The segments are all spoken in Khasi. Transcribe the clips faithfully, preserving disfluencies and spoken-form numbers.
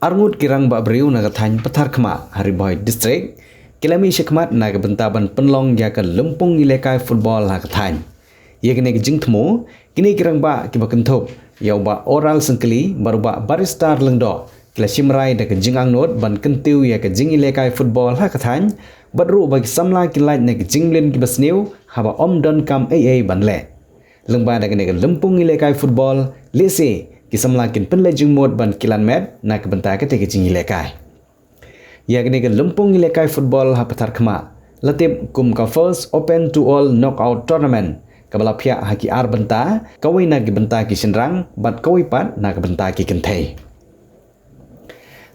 Arngut ki rangbah briew na ka thaiñ Patharkhmah ha Ri Bhoi District ki la mih shakhmat na ka bynta ban pynlong ïa ka lympung ïalehkai football ha ka thaiñ. Ïa kane ka jingthmu, kine ki rangbah kiba kynthup ïa u Bah Oral Syngkli bad u Bah Barrister Lyngdoh ki la shim rai da ka jingangnud ban kyntiew ïa ka jingïalehkai football ha ka thaiñ, bad ruh ba ki samla kin lait na ki jingmlien kiba sniew haba ym don kam ei ei ban leh. Lyngba da kane ka lympung ïalehkai football, lehse ki samla kin pynleit jingmut ban kilan met na ka bynta kata ka jingïalehkai. Ïa kane ka lympung ïalehkai football ha Patharkhmah la tip kum ka First Open to All Knockout Tournament, kaba la phiah ha ki ar bynta, kawei na ki bynta ki shynrang bad kawei pat na ka bynta ki kynthei.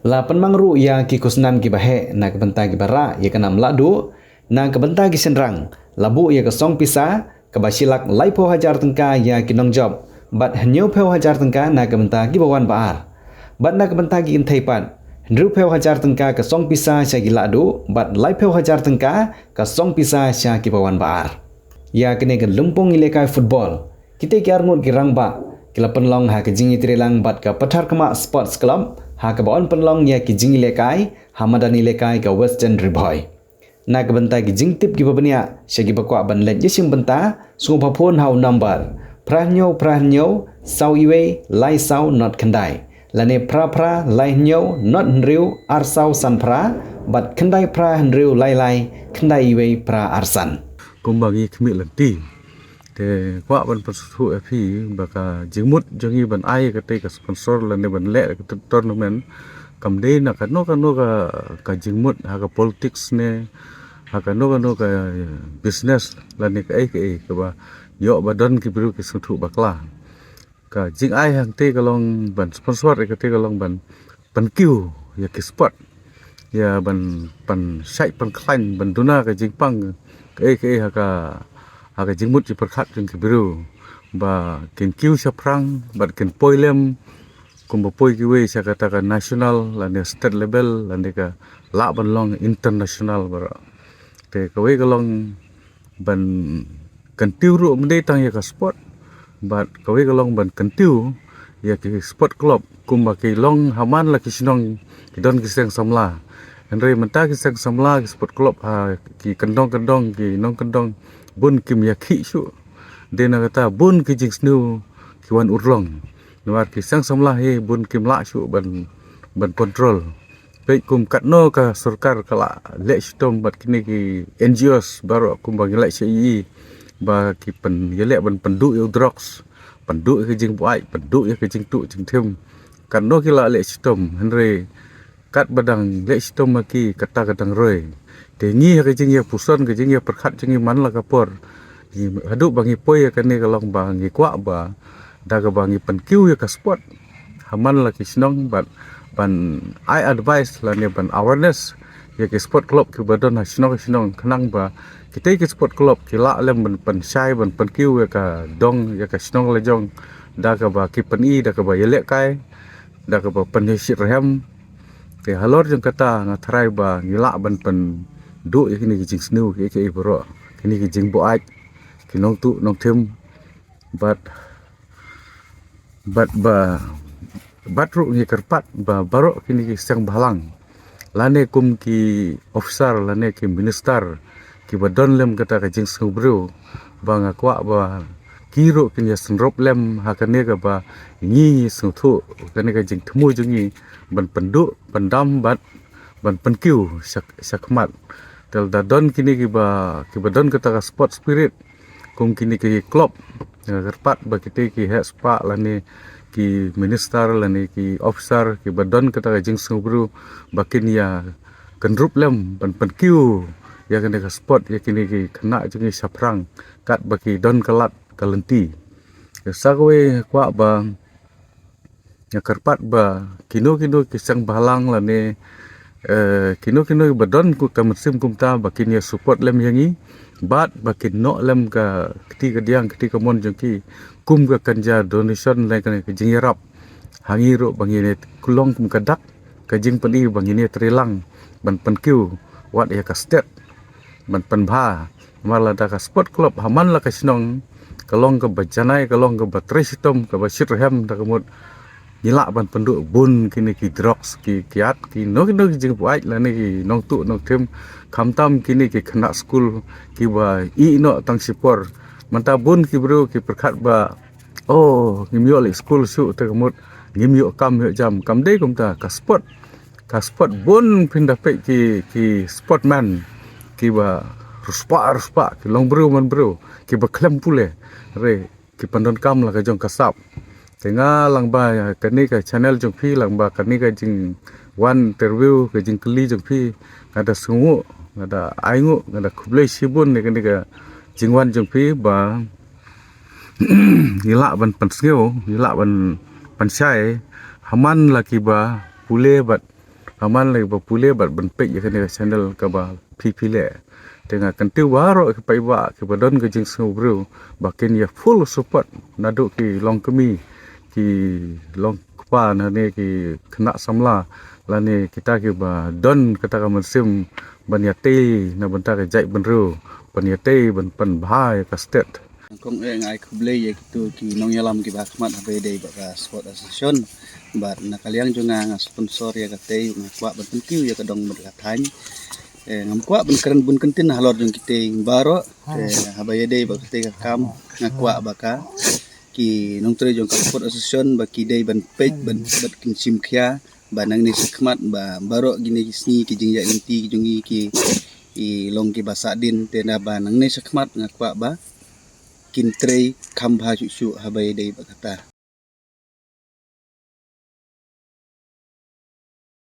La pynmang ruh ïa ki khusnam kiba heh na ka bynta kiba rah ïa ka nam lahduh na ka bynta ki shynrang. La buh ïa ka song pisa kaba shi lak laiphew hajar tyngka ïa ki nongjop, bad hynñiewphew hajar tyngka na ka bynta kiba wan ba ar. Bad na ka bynta ki kynthei pat, hynriewphew hajar tyngka ka song pisa sha ki lahduh bad laiphew hajar tyngka ka song pisa sha kiba wan ba ar. Ïa kane ka lympung ïalehkai football, kita ki arngut ki rangbah ki la pynlong ha ka jingïatreilang bad ka Patharkhmah Sports Club ha kaba yn pynlong ïa ki jingïalehkai ha madan ïalehkai ka Western Ri Bhoi. Na ka bynta ki jingtip kiba bniah sha kiba kwah ban leit ïashim bynta, sngewbha phone ha u number phra hynñiew phra hynñiew saw iwei lai saw not khyndai, lane phra phra lai hynñiew not hynriew ar saw san phra, bad khyndai phra hynriew lai lai khyndai iwei phra ar san. Kumba ngi khmih lynti, te kwah ban pynsngewthuh ïa phi ba ka jingmut jong ngi ban ai kata ka sponsor lane ban leh kata tournament kam dei na kano kano ka, ka jingmut ha ka politics ne ha kano kano ka business lane kaei kaei kaba ïoh ba don ki briew ki sngewthuh bakla. Ka jingai hangte ka long ban sponsor ïa kata ka long ban pynkiew ïa ki sport, ïa ban pynshai pynkhlaiñ ban duna ka jingpang kaei kaei ha ka, ha ka jingmut jingpyrkhat jong ki briew ba kin kiew shaphrang bad kin poi lem, kumba poi kiwei sha kata ka national lane state level lane ka lah ban long international baroh. Te kawei ka long ban kyntiew ruh ym dei tang ïa ka sport, bad kawei ka long ban kyntiew ïa ki sport club kumba ki long ha man la ki shnong ki don ki seng samla. Hynrei mynta ki seng samla ki sport club ha ki kyndong kyndong ki nongkyndong bun kim ïakhih shuh. Dei na kata bun ki jingsniew ki wan urlong. Namar ki seng samla hi bun kim lah shuh ban, ban control. Peit kum katno ka sorkar ka la leh shitom bad kine ki N G Os baroh kumba ngi leh sha i, ba ki pyn, ïaleh ban pynduh ïa u drugs, pynduh ïa ka jingbuaid, pynduh ïa ka jingtuh jingthim. Katno ki la leh shitom, hynrei katba dang leh shitom ma ki, kata ka dang roi. Te ngi ha ka jingïapuson, ka jingïapyrkhat jong ngi man la ka por, ngi, haduh ba ngi poi ïa kane ka long ba ngi kwah ba da kaba ngi pynkiew ïa ka sport ha man la ki shnong bad ban ai advice lane ban awareness ïa ki sport club kiba don ha shnong shnong khnang ba kita ki sport club ki lah lem ban pynshai ban pynkiew ïa ka dong ïa ka shnong la jong da kaba ki pyni da kaba ïalehkai da kaba pynshit rhem. Te halor jong kata nga tharai ba ngi lah ban pynduh ïa kine ki jingsniew kiei kiei baroh, kine ki jingbuaid, ki nongtuh nongthim, bad, bad ba, bad ruh ngi kyrpad ba baroh kine ki seng bhalang lane kum ki officer lane ki minister kiba don lem kata ka jingsngewbha briew, ba nga kwah ba ki ruh kin ïa synrop lem ha kane kaba ngi ngi sngewthuh, kane ka jingthmu jong ngi ban pynduh pyndam bad ban pynkiew sha, sha khmat. Te lada don kine kiba, kiba don kata ka sport spirit kum kine ki club, nga kyrpad ba kite ki heh spah lane ki minister lane ki officer kiba don kata ka jingsngewbha briew ba kin ïa kynrup lem ban pynkiew ïa kane ka sport ïa kine ki khynnah jong ngi shaphrang katba ki don ka lad ka lynti. Sa kawei kwah ba nga kyrpad ba kino kino ki seng bhalang lane, eh, kino kino ba don ka mynsiem kumta ba kin ïa support lem ïa ngi bad ba kin noh lem ka kti kadiang kti kamon jong ki kum ka kynja donation lane ka jingïarap ha ngi ruh ba ngin ïa long kum ka dak ka jingpyni ba ngin ïa trei lang ban pynkiew wat ïa ka state ban pynbha. Namar lada ka sport club ha man la ka shnong ka long kaba janai, ka long kaba trei shitom, kaba shit rhem da ka mut ngi lah ban pynduh bun kine ki drugs, ki kiad, ki no ki no ki jingbuaid lane ki nongtuh nongthim, khamtam kine ki khynnah skul kiba ïeh noh tang shipor. Mynta bun ki briew ki pyrkhat ba, oh, ngim ïoh leit skul shuh te ka mut ngim ïoh kam ïoh jam. Kam dei kumta, ka sport, ka sport bun phin da peit ki, ki sportman kiba riewspah riewspah, ki long briew man briew, kiba khlem pule, re ki pyndonkam la ka jong ka sap. Te nga lang ba kane ka channel jong phi, lang ba kane ka jingwan interview, ka jingkylli jong phi, nga da sngewnguh, nga da ainguh, nga da khublei shibun ïa kane ka jingwan jong phi ba ngi lah ban pynsngew, ngi lah ban pynshai ha man la kiba pule bad ha man la kiba pule bad ban peit ïa kane ka channel kaba phi phi leh. Te nga kyntiew baroh ki paidbah kiba don ka jingsngewbha ba kin ïa full support, naduh ki longkmie, ki longkpa, lane ki khynnah samla, lane kita kiba don kata ka mynsiem ban ïatei na bynta ka jaitbynriew, ban ïatei ban pynbha ïa ka state. Kong eh, nga ai khublei ïa kito ki nongïalam kiba khmat haba ïadei bad ka sport association. Bad na ka liang jong nga, nga sponsor ïa katei, nga kwah ban pynkiew ïa ka dong bad ka thaiñ. Eh, ngam kwah ban kren bun kyntien halor jong kitei baroh. Eh, haba ïadei bad katei ka kam, nga kwah ba ka ki nongtrei jong ka sport association ba ki dei ban peit ban, bad kin shim khia ba nangne shakhmat ba baroh kine ki sngi ki jingïaid lynti ki jong ngi ki, ki long kiba sahdien. Te naba nangne shakhmat nga kwah ba kin trei kham bha shuh shuh haba ïadei bad kata.